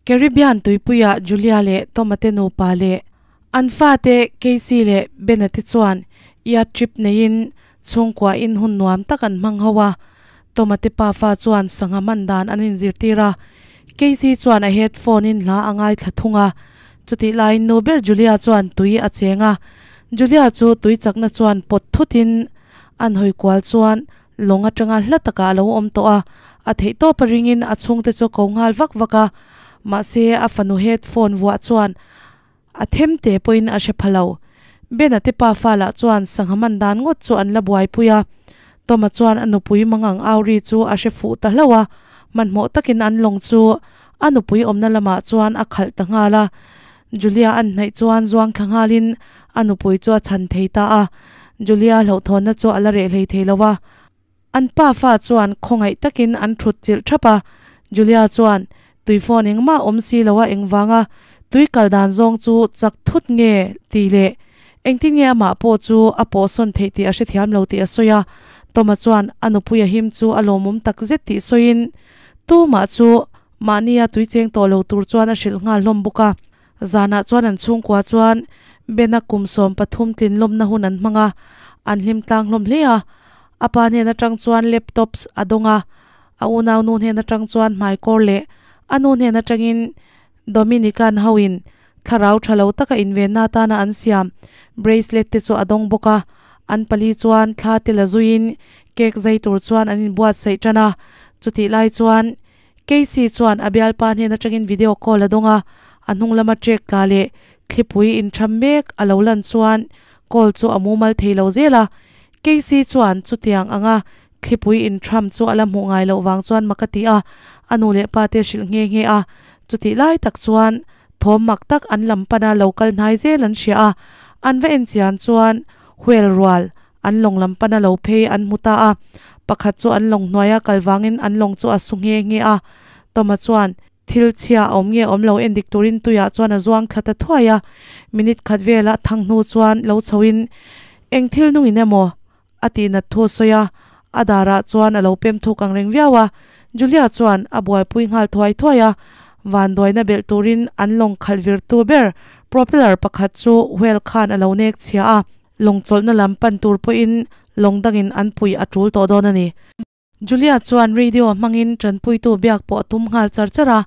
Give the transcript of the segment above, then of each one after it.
Caribbean tuipuiah Julia leh Toma te nupa leh an fate Casey leh Bena te chuan yacht trip neiin chhungkua in hun nuam tak an hmang ho a. Toma te pafa chuan sangha man dan an inzirtir a, Casey chuan a headphone in hla a ngaithla thung a. Chutih laiin nu ber Julia chuan tui a cheng a, Julia chu tui chakna chuan pawt thutin an hawi kual chuan lawng atanga hla takah a lo awm tawh a, a theihtawp a ringin a chhungte chu a ko nghal vak vak a, mahse a fanu headphone vuah chuan a them te pawhin a hre pha lo. Bena te pafa lah chuan sangha man dan ngawt chu an la buaipui a, Toma chuan a nupui mangang au ri chu a hre fuh ta hlauh a, hmanhmawh takin an lawng chu a nupui awmna lamah chuan a khalh ta nghal a. Julia an hnaih chuan zuang thla nghalin a nupui chu a chhan thei ta a, Julia hlauhthawnna chu a la reh hlei thei lo a. An pafa chuan khawngaih takin an thut chilh thap a, Julia chuan tui phone engmah awm si lo a engvanga tui kal dan zawng chu chak thut nge tih leh engtin nge amah pawh chu a pawhsawn theih tih a hrethiam lo tih a sawi a. Toma chuan a nupui a him chu a lawmawm takzet tih sawiin tumah chu Mahnia tui cheng tawh lo tur chuan a hrilh nghal hlawm bawk a. Zanah chuan an chhungkua chuan Bena kum 13 tlin lawmna hun an hmang a, an hlim tlang hlawm hle a. A pa hnen atang chuan laptops a dawng a, a unau nu hnen atang chuan hmaikawr leh a nu hnen atangin Dominican hoin thlarau tha lo taka invenna atana an siam bracelet te chu a dawng bawk a. An pali chuan thla te la zuiin cake zai tur chuan an inbuatsaih tan a, chutih lai chuan Casey chuan a bialpa hnen atangin video call a dawng a, a hnung lama trek tla leh thlipui intham mek a lo lan chuan call chu a mumal thei lo zel a. Casey chuan chutiang anga thlipui intham chu a la hmuh ngai loh vang chuan mak a ti a, a nu leh pa te hrilh nghe nghe a. Chutih lai tak chuan thawm mak tak an lam pana lo kal hnai zel an hria a, an va enchian chuan whale rual An lawng lam pana lo phei an hmu ta a, pakhat chu an lawng hnuaia kal vangin an lawng chu a su nghe nghe a. Toma chuan thil chhia a awm nge awm lo endik turin tuiah chuan a zuang thla ta thuai a. Minute khat vela thang hnu chuan lo chhoin eng thil nungin emaw a tihnat thu a sawi a, a darah chuan a lo pem thuk ang reng viau a. Julia chuan a buaipui nghal thuai thuai a, vanduaina belh turin an lawng khalh virtu ber propeller pakhat chu whale khan a lo nek chhia a. Lawng chawlhna lam pan tur pawhin lawng dangin an puih a tul tawh dawn a ni. Julia chuan radio hmangin tanpuitu biak pawh a tum nghal char char a,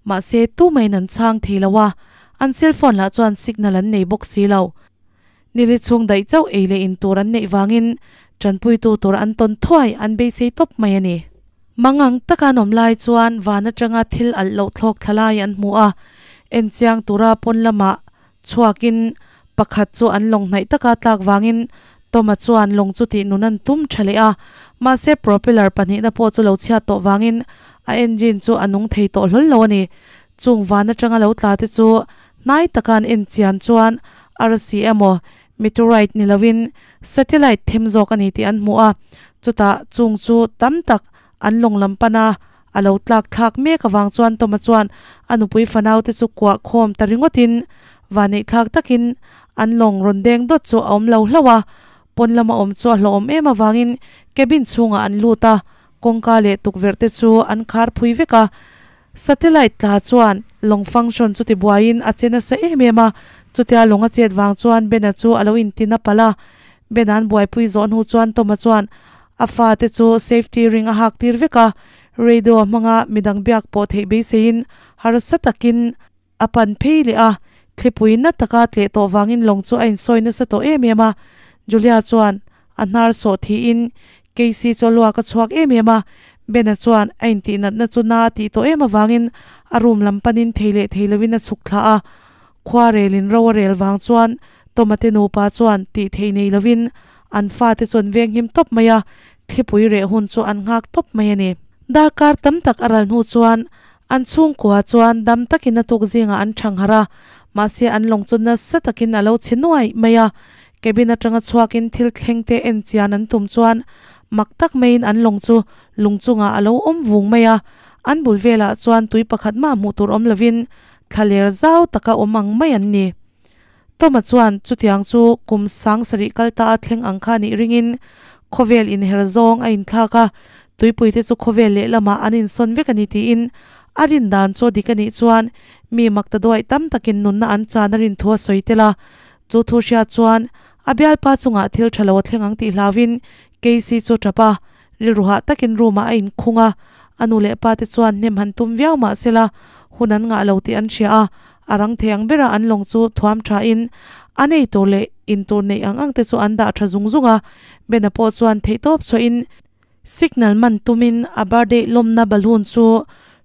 mahse tumaiin an chhang thei lo a, an cellphone lah chuan signal an nei bawk si lo. Nili chhung daih chauh ei leh in tur an neih vangin tanpuitu tur an tawn thuai an beisei tawp mai a ni. Mangang taka an awm lai chuan van atanga thil alh loh thlawk thla lai an hmu a, enchiang tura pawn lamah Chhuakin pakhat chu an lawng hnaih taka tlak vangin Toma chuan lawng chu tih nun an tum tha leh a, mahse propeller pahnihna pawh chu lo chhiat tawh vangin a engine chu a nung thei tawh hlawl lo a ni. Chung van atanga lo tla te chu hnai taka an en chian chuan arsi emaw meteorite ni loin satellite them zawk a ni tih an hmu a, chutah chung chu tam tak an lawng lam pana A lo tlak thlak mek avang chuan Toma chuan a nupui fanau te chu kuah khawm ta ringawtin vanneih thlak takin an lawng rawn deng dawt chu a awm lo hlauh a. Pawn lama awm chu a hlawhawm em avangin cabin chhungah an lut a, kawngka leh tukverh te chu an khar phui vek a. Satellite tla chuan lawng function chu tibuaiin a che nasa em em a, chutia lawng a chet vang chuan Bena chu a lo intin a palh a. Bena'n buaipui zawh hnu chuan Toma chuan A fate chu safety ring a hak tir vek a, radio hmanga midang biak pawh theih beiseiin harsa takin a pan phei leh a, thlipui na taka tleh tawh vangin lawng chu a insawi nasa tawh em em a. Julia chuan a hnar sawh thiin Casey chu a luak a chhuak em em a, Bena chuan a intihnatna chu na a tih tawh em avangin a room lam panin thei leh thei loin a chhuk thla a. Khua relin ro a rel vang chuan Toma te nupa chuan tih theih nei loin An fate chu an veng him tawp mai a, thlipui reh hun chu an nghak tawp mai a ni. Darkar tam tak a ral hnu chuan an chhungkua chuan dam takin a tuk zingah an thang harh a, mahse an lawng chu nasa takin a lo chhe nuai mai a. Cabin atanga chhuakin thil thleng te en chian an tum chuan mak tak maiin an lawng chu lung chungah a lo awm vung mai a, an bul velah chuan tui pakhat mah hmuh tur awm lovin thlaler zau taka awm ang mai an ni. Toma chuan chutiang chu kum 7000 kal ta a thleng ang kha nih ringin khawvel inher zawng a inthlak a, tuipuite chu khawvel lehlamah an insawn vek a ni tiin A rin dan chu dik a nih chuan mi maktaduai tam takin nunna an chan a rin thu a sawi tel a. Chu thu hriat chuan a bialpa chungah thil tha lo a thleng ang tih hlauhin Casey chu tap a, rilru hah takin room ah a inkhung a. A nu leh pa te chuan hnem han tum viau mah sela hun an ngah lo tih an hria a, a rang thei ang bera an lawng chu thuam thain an ei tur leh in tur neih ang ang te chu an dah tha zung zung a. Bena pawh chuan theihtawp chhuahin Signal man tumin a birthday lawmna balloon chu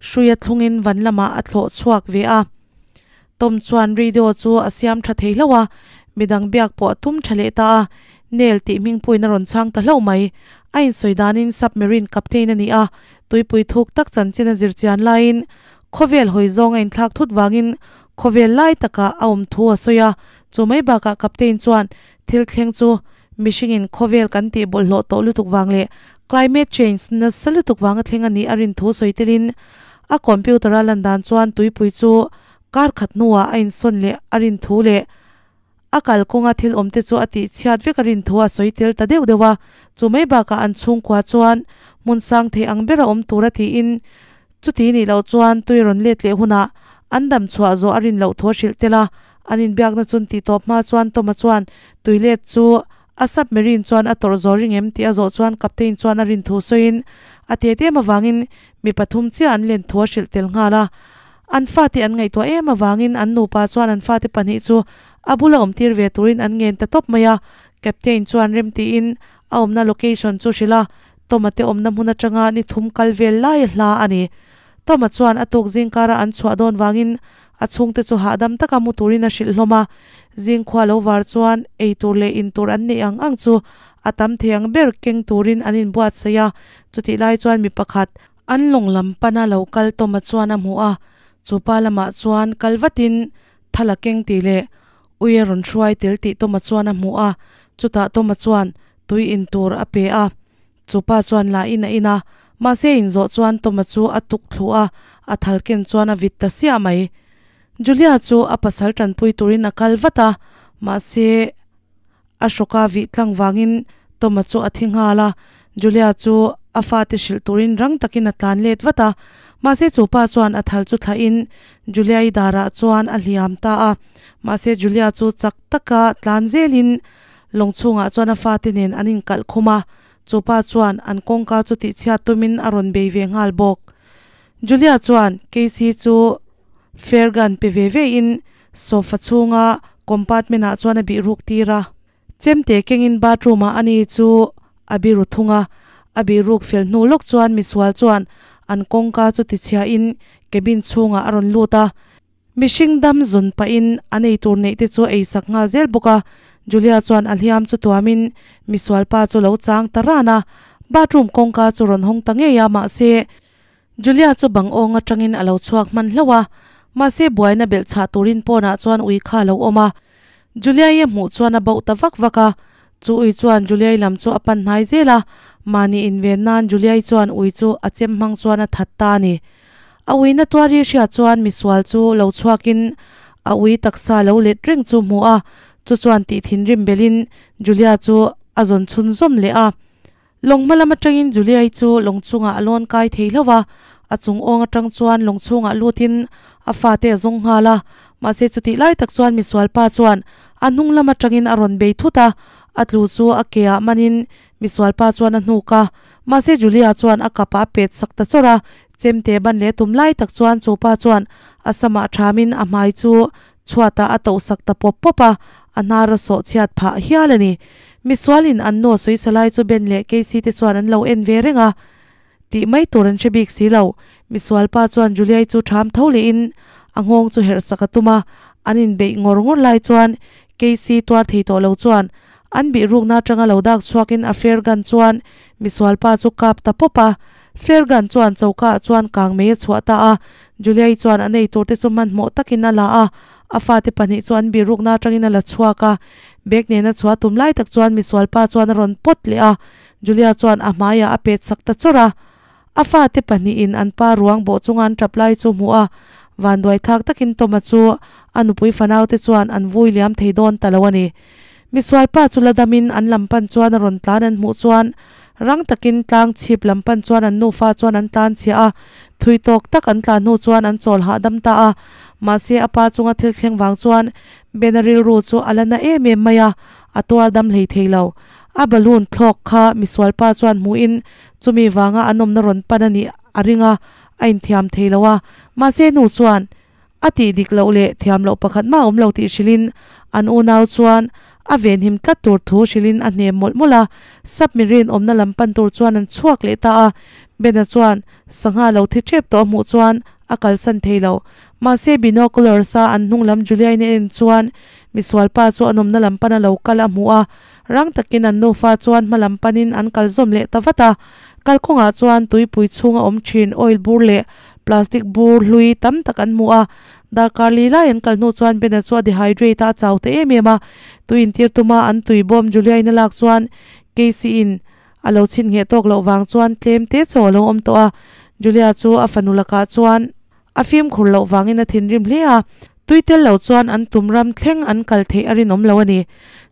hruia thlungin van lamah a thlawh chhuak ve a. Tom chuan radio chu a siam tha thei hlauh a, midang biak pawh a tum tha leh ta a. Neil tih hmingpuiin a rawn chhang ta hlauh mai. A insawi danin submarine captain a ni a, tuipui thuk tak chanchin a zir chian laiin khawvel hawi zawng a inthlak thut vangin khawvel lai takah a awm thu a sawi a. Chu mai bakah captain chuan Thil thleng chu mihringin khawvel kan tih bawlhhlawh tawh lutuk vang leh climate change nasa lutuk vanga thleng a nih a rin thu sawi telin a computer a lan dan chuan tuipui chu kar khat hnuah a insawn leh a rin thu leh a kalkawnga thil awm te chu a tih chhiat vek a rin thu a sawi tel ta deuh deuh a. Chu mai bakah an chhungkua chuan hmun sang thei ang bera awm tura tiin Chuti nih loh chuan tui rawn let leh hunah an dam chhuah zawh a rin loh thu a hrilh tel a, an inbiakna chun tih tawp hma chuan Toma chuan tui let chu a submarine chuan a tawrh zawh ring em tih a zawh chuan Captain chuan a rin thu sawiin a tet em avangin mi pathum chiah an len thu a hrilh tel nghal a. An fate an ngaihtuah em avangin an nupa chuan an fate pahnih chu a bula awm tir ve turin an ngen ta tawp mai a, Captain chuan rem tiin a awmna location chu hrilh a, Toma te awmna hmun atanga ni thum kal vel lai a hla a ni. Toma chuan a tuk zingkara an chhuah dawn vangin a chhungte chu hahdam taka mu turin a hrilh hlawm a. Zingkhua lo var chuan ei tur leh in tur an neih ang ang chu a tam thei ang ber keng turin an inbuatsaih a. Chutih lai chuan mi pakhat an lawng lam pana lo kal Toma chuan a hmu a, chupa lamah chuan kal vatin thal a keng tih leh Ui a rawn hruai tel tih Toma chuan a hmu a, chutah Toma chuan tui in tur a pe a. Chu pa chuan la in a in a, mahse in zawh chuan Toma chu a tuk thlu a, a thal ken chuan a vit ta siah mai. Julia chu a pasal tanpui turin a kal vat a, mahse a hrawka vih tlang vangin Toma chu a thi nghal a. Julia chu a fate hrilh turin rang takin a tlan let vat a, mahse chu pa chuan a thal chu thlahin Julia-i darah chuan a hliam ta a. Mahse Julia chu chak taka tlan zelin lawng chhungah chuan a fate nen an inkalh khum a, chu pa chuan an kawngka chu tihchhiat tumin a rawn bei ve nghal bawk. Julia chuan Casey chu flare gun pe ve ve in sofa chhunga compartment ah chuan a bih ruk tir a. Chemte kengin bathroom ah ani chu a biru thung a, a bihruk fel hnu lawk chuan misual chuan an kawngka chu tichhia in cabin chhungah a rawn lut a. Mihring dam zun pahin an ei tur neih te chu a eisak nghal zel bawk a, Julia chuan a hliam chu tuamin misual pa chu lo chang ta ran a, bathroom kawngka chu rawn hawng ta ngei a, mahse Julia chu bang awng atangin a lo chhuak hman hlauh a, mahse buaina belh chhah turin pawnah chuan ui kha a lo awm a, Julia-i a hmuh chuan a bauh ta vak vak a, chu ui chuan Julia-i lam chu a pan hnai zel a, mahni inven nan Julia-i chuan ui chu a chem hmang chuan a that ta a ni. A uina tuari hriat chuan misual chu lo chhuakin a ui taksa lo let reng chu hmu a, chu chuan tih thinrim belhin Julia chu a zawn chhun zawm leh a. Lawng hma lam atangin Julia-i chu lawng chungah a lawn kai thei hlauh a, a chung awng atang chuan lawng chhungah lutin a fate a zawng nghal a, mahse chutih lai tak chuan misual pa chuan a hnung lam atangin a rawn bei thut a, a tlu chu a ke ah manin misual pa chuan a hnuk a, mahse Julia chuan a kapah a pet sak ta chawrh a, chemte ban leh tum lai tak chuan chu pa chuan a samah thamin a hmai chu Chhuatah a toh sak ta pawp pawp a, a hnar a sawh chhiat phah hial a ni. Misualin an nu a sawi sa lai chu Ben leh Casey te chuan an lo en ve reng a, tih mai tur an hre bik si lo. Misual pa chuan Juliai chu ṭham tho lehin a nghawng chu herh sak a tum a, an inbeih ngawr ngawr lai chuan Casey tuar thei tawh lo chuan an bih rukna atanga lo dak chhuakin a flare gun chuan misual pa chu kap ta pawp a. Flare gun chuan choka ah chuan kang mei a chhuah ta a, Juliai chuan a nei tur te chu hmanhmawh takin a la a, a fate pahnih chu an bihrukna atangin a la chhuak a. Bag nena chhuah tum lai tak chuan misual pa chuan a rawn pawt leh a, Julia chuan a hmaiah a pet sak ta chawrh a. A fate pahnihin an pa ruang bawh chunga an tap lai chu hmuh a, vanduai thlak takin Toma chu a nupui fanaute chuan an vui liam thei dawn ta lo a ni. Misual pa chu la damin an lam pan chuan a rawn tlan an hmuh chuan Rang takin tlang chhip lam pan chuan an nufa chuan an tlan chhiah a, thui tawk tak an tlan hnu chuan an chawl hahdam ta a. Mahse a pa chunga thil thleng vang chuan Bena rilru chu a la na em em mai a, a tuar dam hlei thei lo. A balloon thlawk kha misualpa chuan hmuhin chumi vanga an awmna rawn pan a nih a ring a, a inthiam thei lo a. Mahse nu chuan A tih dik loh leh thiam loh pakhat mah a awm lo tih hrilhin an unau chuan a venhim tlat tur thu hrilhin a hnem mawlh mawlh a. Submarine awmna lam pan tur chuan an chhuak leh ta a. Bena chuan sangha lo thi tep tawh a hmuh chuan a kalsan thei lo. Mahse binoculars a an hnung lam Juliain a en chuan misualpa chu an awmna lam pana lo kal a hmu a. Rang takin an nufa chuan hma lam panin an kal zawm leh ta vat a. Kalkawngah chuan tuipui chhunga awm thin oil bur leh Plastic bur hlui tam tak an hmu a, darkar li lai an kal hnu chuan Bena chu a dehydrate a, a chau ta em em a. Tui intir tuma an tui bawm Julia-in a lak chuan Casey-in a lo chhin ngheh tawk loh vang chuan tlem te chaw a lo awm tawh a. Julia chu a fanu lakah chuan a fimkhur loh vangin a thinrim hle a, tui tel lo chuan an tum ram thleng an kal theih a rinawm lo a ni.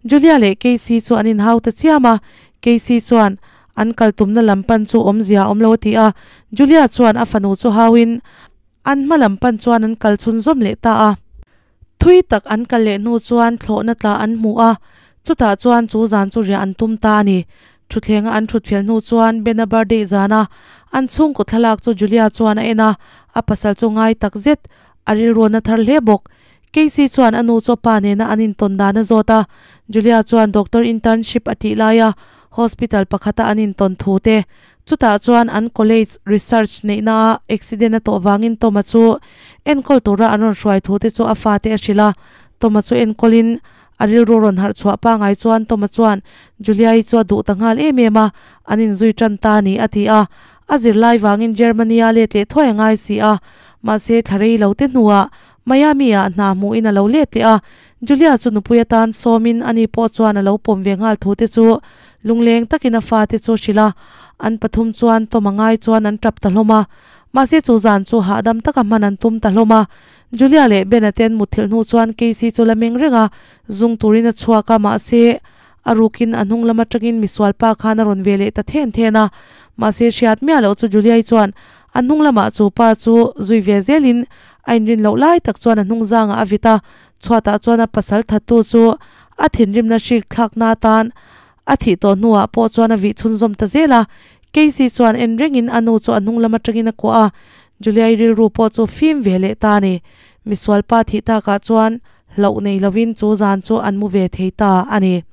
Julia leh Casey chu an inhau ta chiam a, Casey chuan An kal tumna lam pan chu awmzia a awm lo a ti a, Julia chuan a fanu chu hauin an hma lam pan chuan an kal chhunzawm leh ta a. Thui tak an kal leh hnu chuan thlawhna tla an hmu a, chutah chuan chu zan chu riah an tum ta a ni. Thutthlenga an thut fel hnu chuan Bena birthday zana an chhungkaw thlalak chu Julia chuan a en a, a pasal chu ngai tak zet a rilruan a thar hle bawk. Casey chuan a nu chu a pa nena an intawn dan a zawt a, Julia chuan doctor internship a tih laia hospital pakhata an intawn thu te, chutah chuan an college research neihnaah accident a tawh vangin Tom-a chu enkawl tura an rawn hruai thu te chu a fate a hrilh a. Tom-a chu enkawlin a rilru rawn harh chhuah pangai chuan Tom-a chuan Julia-i chu a duh ta nghal em em a, an inzui tan ta a ni a ti a. A zirlai vangin Germany-a let leh thuai a ngai si a, mahse thla rei lo te hnuah Miami-ah hna hmuhin a lo let leh a, Julia chu nupui atan sawmin ani pawh chuan a lo pawm ve nghal thu te chu lungleng takin a fate chu hrilh a, an pathum chuan Tom a ngai chuan an tap ta hlawm a. Mahse chu zan chu hahdam taka hman an tum ta hlawm a. Julia leh Ben-a ten mutthilh hnu chuan Casey chu la meng reng a, zung turin a chhuak a, mahse a rukin a hnung lam atangin misual pa khan a rawn ve leh ta then then a. Mahse hriat miah loh chu Julia-i chuan a hnung lamah chu pa chu zui ve zelin A inrin loh lai tak chuan a hnung zangah a vit a, chhuatah chuan a pasal thattu chu a thinrimna hrik thlakna atan a thih tawh hnuah pawh chuan a vih chhunzawm ta zel a. Casey chuan en rengin a nu chu a hnung lam atangin a kuah a, Julia-i rilru pawh chu fim ve leh ta a ni. Misual pa thih takah chuan hlauh nei lovin chu zan chu an mu ve thei ta a ni.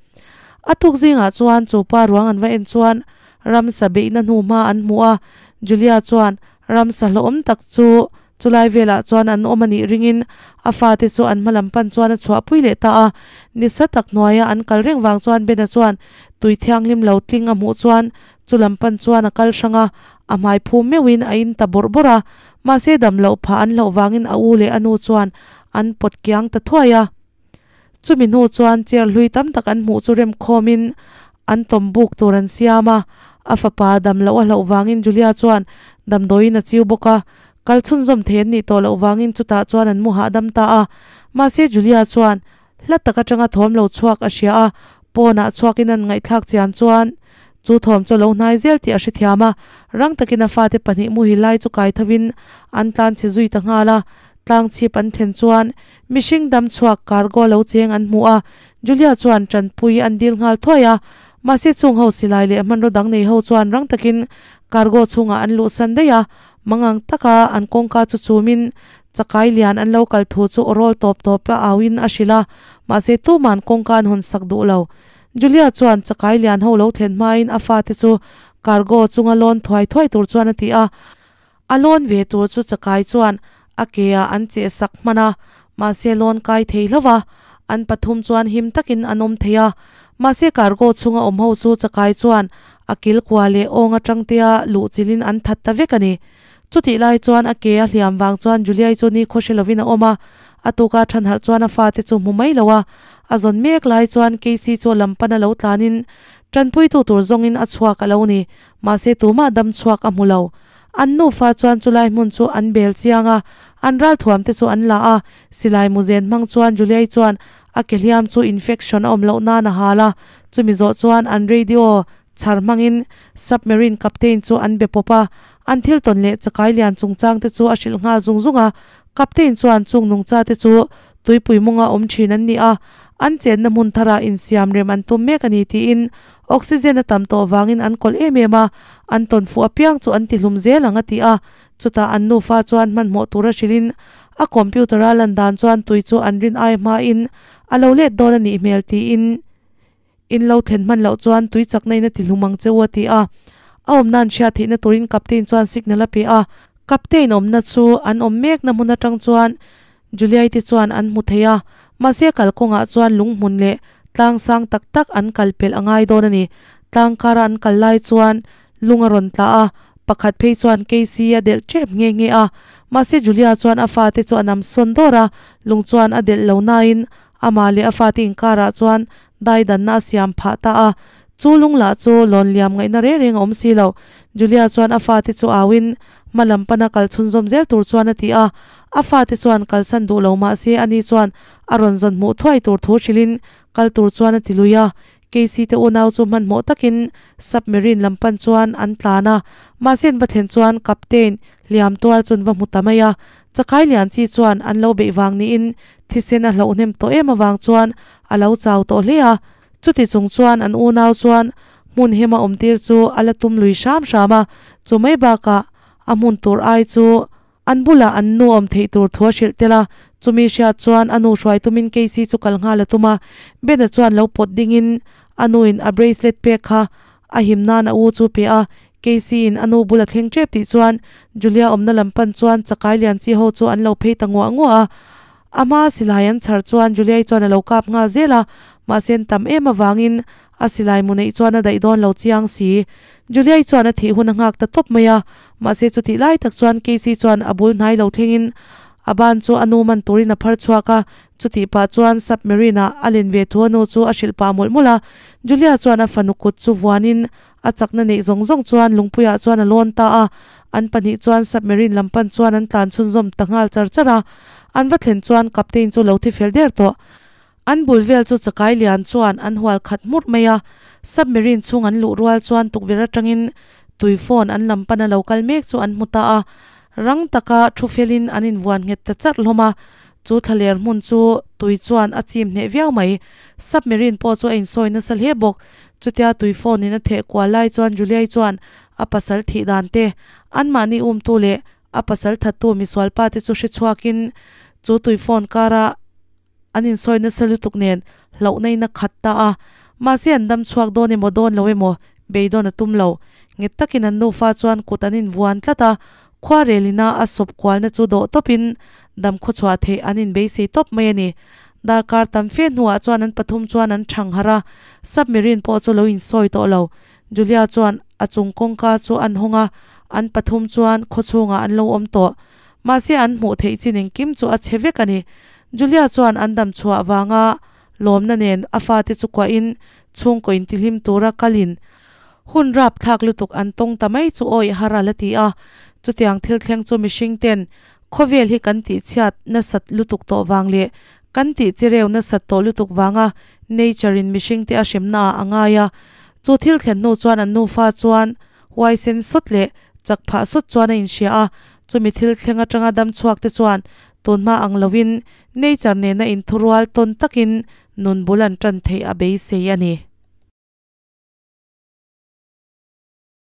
A tuk zingah chuan chu pa ruang an va en chuan ramsa beihna hnu hma an hmu a, Julia chuan ramsa hlauhawm tak chu Chulai velah chuan an awm a nih ringin a fate chu an hma lam pan chuan a chhuahpui leh ta a. Nisa tak hnuaia an kal reng vang chuan Bena chuan tui thianghlim lo tling a hmuh chuan chu lam pan chuan a kal hrang a, a hmai phum meuhin a in ta bawrh bawrh a. Mahse dam loh phah an hlauh vangin a u leh a nu chuan an pawt kiang ta thuai a. Chumi hnu chuan chair hlui tam tak an hmuh chu remkhawmin an tawm buk tur an siam a, a fapa dam loh a hlauh vangin Julia chuan damdawiin a chiu bawk a, kal chhunzawm thei an nih tawh loh vangin chutah chuan an mu hahdam ta a. Mahse Julia chuan hla tak atanga thawm lo chhuak a hria a, pawnah chhuakin an ngaihthlak chian chuan chu thawm chu a lo hnai zel tih a hrethiam a, rang takin a fate pahnih muhil lai chu kai thovin an tlanchhe zui ta nghal a. Tlang chhip an thlen chuan mihring dam chhuak cargo lo cheng an hmu a, Julia chuan tanpui an dil nghal thuai a. Mahse chung ho silai leh hmanraw dang nei ho chuan rang takin cargo chhungah an luhsan daih a, mangang taka an kawngka chu chumin chakai lian an lo kal thu chu aw rawl tawp tawp a auin a hrilh a, mahse tuman kawngka an hawn sak duh lo. Julia chuan chakai lian ho lo thlen hmain a fate chu cargo chunga lawn thuai thuai tur chuan a ti a. A lawn ve tur chu chakai chuan a ke ah an cheh sak hman a, mahse lawn kai thei hlauh a, an pathum chuan him takin an awm thei a. Mahse cargo chhunga awm ho chu chakai chuan a kil kua leh awng atang tea luh chilhin an that ta vek a ni. Chutih lai chuan a ke a hliam vang chuan Juliai chu ni khawhre lovin a awm a, a tuka than harh chuan a fate chu hmu mai lo a, a zawn mek lai chuan Casey chu lam pana lo tlanin tanpuitu tur zawngin a chhuak a lo ni. Mahse tumah dam chhuak a hmu lo. An nufa chuan chulai hmun chu an bel chiang a, an ralthuam te chu an la a, silai muzen hmang chuan Juliai chuan a ke hliam chu infection a awm loh nan a hal a, chumi zawh chuan an radio chhar hmangin Submarine Captain chu an be pawp a, an thil tawn leh chakai lian chungchang te chu a hrilh nghal zung zung a. Captain chuan chung nungcha te chu tuipui munga awm thin an ni a, an chenna hmun tharah insiam rem an tum mek a ni tiin oxygen a tam tawh vangin an kawlh em em a, an tawn fuh apiang chu an tihlum zel ang a ti a. Chutah an nufa chuan hmanhmawh tura hrilhin a computer a lan dan chuan tui chu an rin ai hmain a lo let dawn a nih hmel tiin in lo thlen hman loh chuan tui chakna in a ti hlum ang che u a ti a. A awmna an hriat theihna turin Captain chuan signal a pe a. Captain awmna chu an awm mekna hmun atang chuan Juliai te chuan an hmu thei a, mahse kalkawngah chuan lunghmun leh tlang sang tak tak an kal pelh a ngai dawn a ni. Tlang kara an kal lai chuan lung a rawn tla a, pakhat phei chuan Casey a delh tep nghe nghe a. Mahse Julia chuan a fate chu a nam sawn dawr a, lung chuan a delh lo nain amah leh a fate inkarah chuan daidanna a siam phah ta a. Chu lung lah chu lawn liam ngaihna reng reng a awm si lo. Julia chuan a fate chu auin hma lam pana kal chhunzawm zel tur chuan a ti a. A fate chuan kalsan duh lo mah se ani chuan a rawn zawn hmuh thuai tur thu hrilhin kal tur chuan a ti lui a. Casey te unau chu hmanhmawh takin submarine lam pan chuan an tlan a. Mahse an va thlen chuan Captain hliam tuar chu an va hmu ta mai a. Chakai lian chi chuan an lo beih vang niin thisen a hlauh hnem tawh em avang chuan a lo chau tawh hle a. Chuti chung chuan an unau chuan hmun hema awmtir chu a la tum lui hram hram a, chu mai bakah a hmun tur ai chu an bulah an nu awm theih tur thu a hrilh tel a. Chumi hriat chuan a nu hruai tumin Casey chu kal nghal a tum a, Bena chuan lo pawt dingin a nuin a bracelet pek kha a him nan a u chu pe a, Casey in a nu bula thleng tep tih chuan Julia awmna lam pan chuan chakai lian chi ho chu an lo phei ta nguah nguah a. A hma silai an chhar chuan Juliai chuan a lo kap nghal zel a, mahse an tam em avangin a silai mu neih chuan a daih dawn lo chiang si. Juliai chuan a thih hun a nghak ta tawp mai a, mahse chutih lai tak chuan Casey chuan a bul hnai lo thlengin a ban chu a nu man turin a phar chhuak a, chutih pah chuan submarine ah a len ve thu a nu chu a hrilh pah mawlh mawlh a. Julia chuan a fanu kut chu vuanin A chakna neih zawng zawng chuan lungpuiah chuan a lawn ta a, an pahnih chuan submarine lam pan chuan an tlan chhunzawm ta nghal char char a. An va thlen chuan captain chu lo thi fel der tawh. An bul vel chu chakai lian chuan an hual khat hmurh mai a, submarine chhung an luh rual chuan tukverh atangin tui phone an lam pana lo kal mek chu an hmu ta a. Rang taka thu felin an invuan nghet ta charh hlawm a, chu thlaler hmun chu tui chuan a chim hneh viau mai. Submarine pawh chu a insawi nasa hle bawk. Chutia tui phone in a theh kual lai chuan Juliai chuan a pasal thih dan te, anmahni umtu leh a pasal thattu misual pa te chu hre chhuakin chu tui phone kara an insawi nasa lutuk nen hlauhna in a khat ta a. Mahse an dam chhuak dawn emaw dawn lo emaw beidawn a tum lo. Nghet takin an nufa chuan kut an invuan tlat a, khuarel ina a sawp kualna chu dawh tawpin dam khawchhuah theih an inbeisei tawp mai a ni. Darkar tam fe hnuah chuan an pathum chuan an thang harh a, submarine pawh chu lo insawi tawh lo. Julia chuan a chung kawngka chu an hawng a, an pathum chuan khawchhungah an lo awm tawh. Mahse an hmuh theih chin engkim chu a chhe vek a ni. Julia chuan an dam chhuah vanga lawmna nen a fate chu kuahin chhungkaw intihlim tura kalin hun rapthlak lutuk an tawng ta mai chu awih har a la ti a. Chutiang thil thleng chu mihring ten khawvel hi kan tihchhiat nasat lutuk tawh vang leh kan tih chereu nasat tawh lutuk vanga nature in mihring te a hremna ah a ngai a. Chu thil thlen hnu chuan an nufa chuan huaisen sawt leh chak phah sawt chuan a inhria a. Chumi thil thleng atanga dam chhuak te chuan tunhma ang loin nature nena inthurual tawn takin nun bul an tan theih a beisei a ni.